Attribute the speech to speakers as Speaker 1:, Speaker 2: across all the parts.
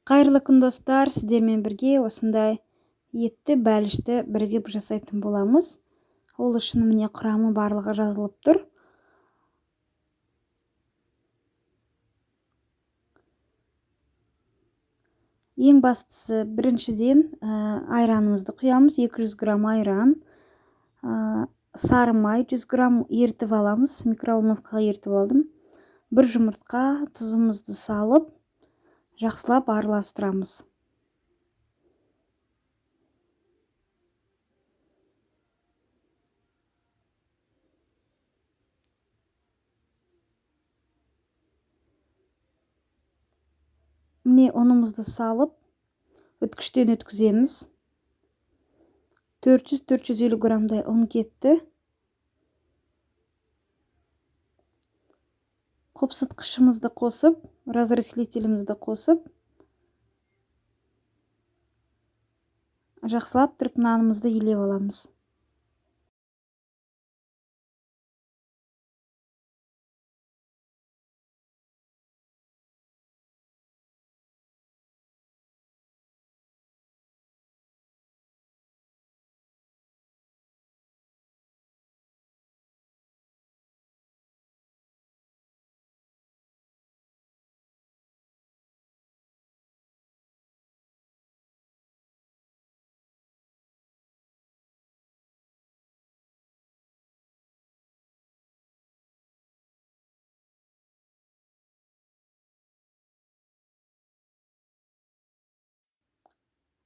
Speaker 1: Қайырлы күн, достар! Сіздермен бірге осындай етті бәлішті бірігіп жасайтын боламыз. Ол үшін, міне, құрамы барлығы жазылып тұр. Ең бастысы, біріншіден, айранымызды құямыз, 200 грамм айран, сары май 100 грамм, ерітіп аламыз, микроволновкаға ерітіп алдым. Бір жұмыртқа, тұзымызды салып, жақсылап араластырамыз. Міне, ұнымызды салып, үткіштен өткіземіз. 400-450 граммдай ұн кетті. Қопсытқышымызды қосып, разрыхлителімізді қосып, жақсылап тұрып нанымызды илеп аламыз.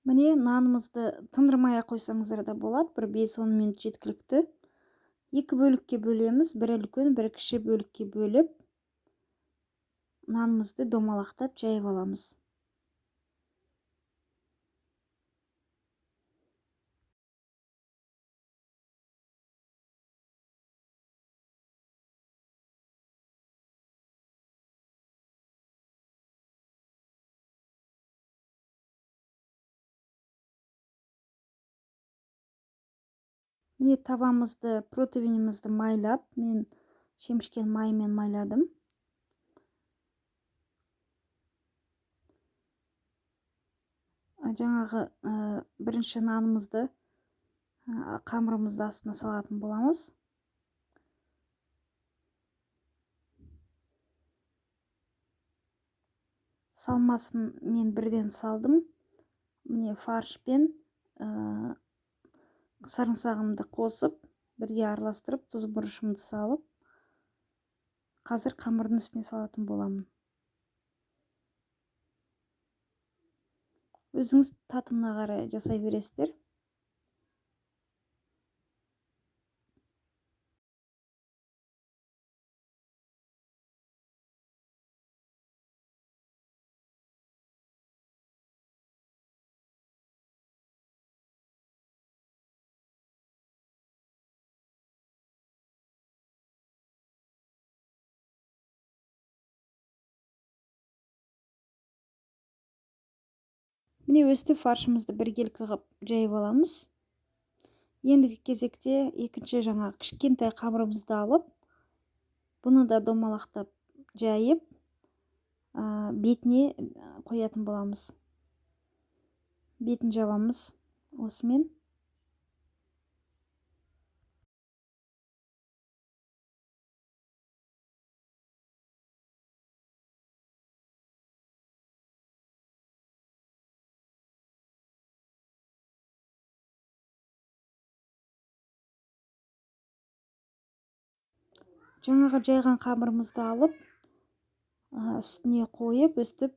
Speaker 1: Міне, нанымызды тындырмай ақ қойсаңыздар да болады, бір 5-10 минут жеткілікті. Екі бөлікке бөлеміз, бірі үлкен, бірі кіші бөлікке бөліп, нанымызды домалақтап жайып аламыз. Міне, табамызды, противенімізді майлап, мен шемішкен майымен майладым. Жаңағы бірінші нанымызды, қамырымызды астына салатын боламыз. Салмасын мен бірден салдым. Міне, фаршпен сарымсағымды қосып, бірге араластырып, тұз, бұрышымды салып, қазір қамырдың үстіне салатын боламын. Өзіңіз татымына қарай жасай бересіздер. Міне, өстіп фаршымызды біркелкі қылып жайып аламыз. Ендігі кезекте екінші жаңағы кішкентай қамырымызды алып, бұны да домалақтап жайып, бетіне қоятын боламыз. Бетін жабамыз осымен. Жаңағы жайған қамырымызды алып, үстіне қойып, өстіп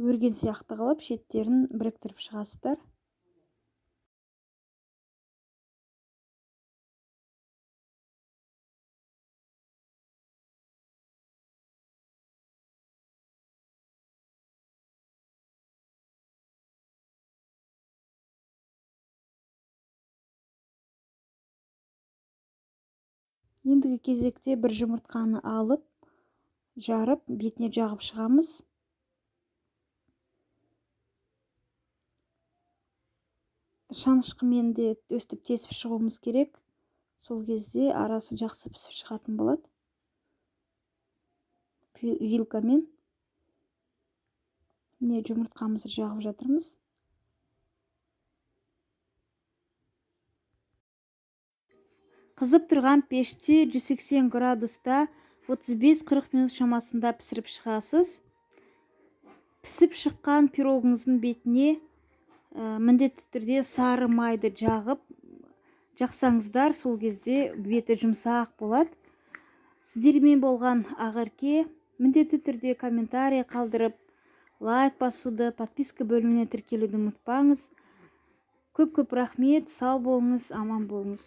Speaker 1: өрген сияқты қылып шеттерін біріктіріп шығасыздар. Ендігі кезекте бір жұмыртқаны алып, жарып, бетіне жағып шығамыз. Шанышқымен де өстіп тесіп шығуымыз керек. Сол кезде арасы жақсы пісіп шығатын болады. Вилкамен. Міне, жұмыртқамызды жағып жатырмыз. Қызып тұрған пеште 180 градуста 35-40 минут шамасында пісіріп шығасыз. Пісіп шыққан пирогыңыздың бетіне міндетті түрде сары майды жағып жақсаңыздар, сол кезде беті жұмсақ болады. Сіздермен болған Ақерке. Міндетті түрде комментарий қалдырып, лайк басуды, подписка бөліміне тіркелуді ұмытпаңыз. Көп-көп рахмет, сау болыңыз, аман болыңыз.